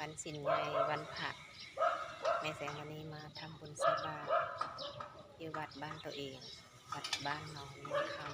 ວັນສິນໃຫຍ່ ວັນພະ ແມ່ແສງມະນີມາທຳບຸນໃສ່ບາດຢູ່ວັດບ້ານໂຕເອງ ວັດບ້ານໜອງເມືອງຄຳ.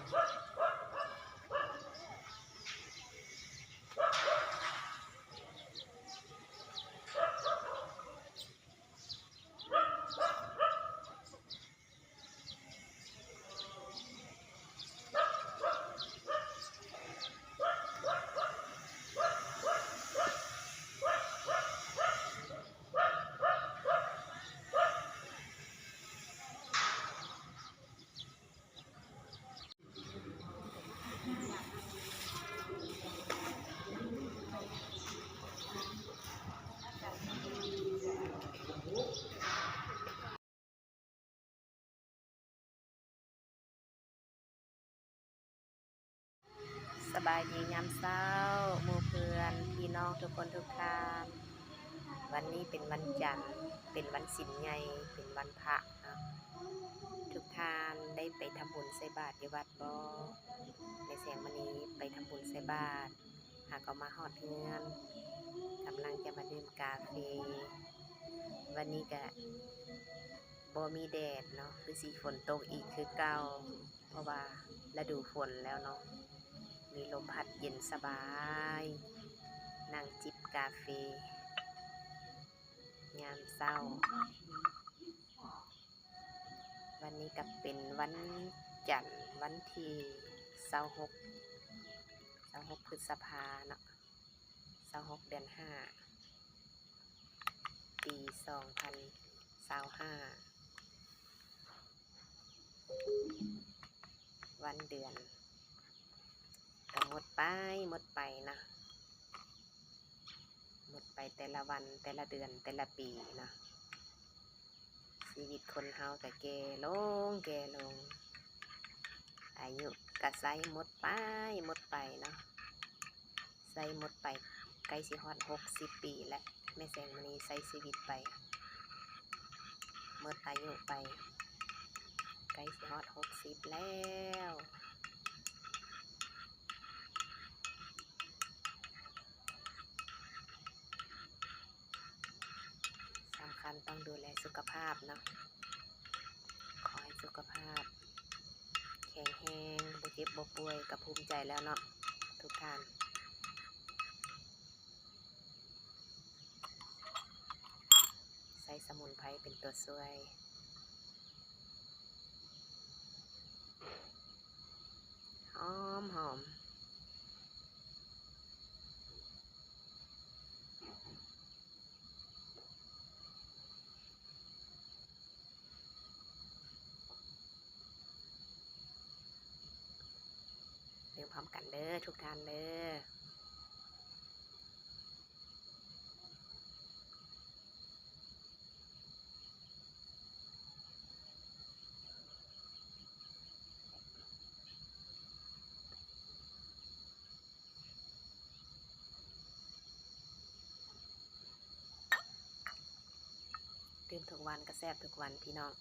ສະບາຍດີຍາມເຊົ້າ ໝູ່ເພື່ອນ ພີ່ນ້ອງທຸກຄົນທຸກທ່ານ. ວັນນີ້ເປັນວັນຈັນ ເປັນວັນສິນໃຫຍ່ ເປັນວັນພະເນາະ. ທຸກທ່ານໄດ້ໄປທຳບຸນໃສ່ບາດຢູ່ວັດບໍ່? ແມ່ແສງມະນີໄປທຳບຸນໃສ່ບາດ ຫາກໍມາຮອດເຮືອນ ກຳລັງຈະມາດື່ມກາເຟ. ວັນນີ້ກະບໍ່ມີແດດເນາະ ຄືຊິຝົນຕົກອີກຄືເກົ່າ ເພາະວ່າລະດູຝົນແລ້ວເນາະ. ມີລົມພັດເຢັນສະບາຍ ນັ່ງຈິບກາເຟຍາມເຊົ້າ. ວັນນີ້ກະເປັນວັນຈັນ ວັນທີຊາວຫົກ ຊາວຫົກ ພຶດສະພາເນາະ ຊາວຫົກ ເດືອນຫ້າ ປີສອງພັນຊາວຫ້າ. ວັນເດືອນກະໝົດໄປໝົດໄປນະ ໝົດໄປແຕ່ລະວັນ ແຕ່ລະເດືອນ ແຕ່ລະປີນະ. ຊີວິດຄົນເຮົາກະແກ່ລົງແກ່ລົງ ອາຍຸກະໄຊໝົດໄປໝົດໄປເນາະ ໄຊໝົດໄປ ໃກ້ຊິຮອດຫົກສິບປີແລ້ວ. ແມ່ແສງມະນີໃຊ້ຊີວິດໄປ ໝົດອາຍຸໄປ ໃກ້ຊິຮອດຫົກສິບແລ້ວ. ສຳຄັນຕ້ອງດູແລສຸຂະພາບເນາະ ຂໍໃຫ້ສຸຂະພາບແຂງແຮງ ບໍ່ເຈັບບໍ່ປ່ວຍກະພູມໃຈແລ້ວເນາະທຸກທ່ານ. ໃຊ້ສະໝຸນໄພເປັນຕົວຊ່ວຍ ຫອມໆ. ດື່ມພ້ອມກັນເດີທຸກທ່ານເດີ. ດື່ມທຸກວັນກະແຊບທຸກວັນພີ່ນ້ອງ.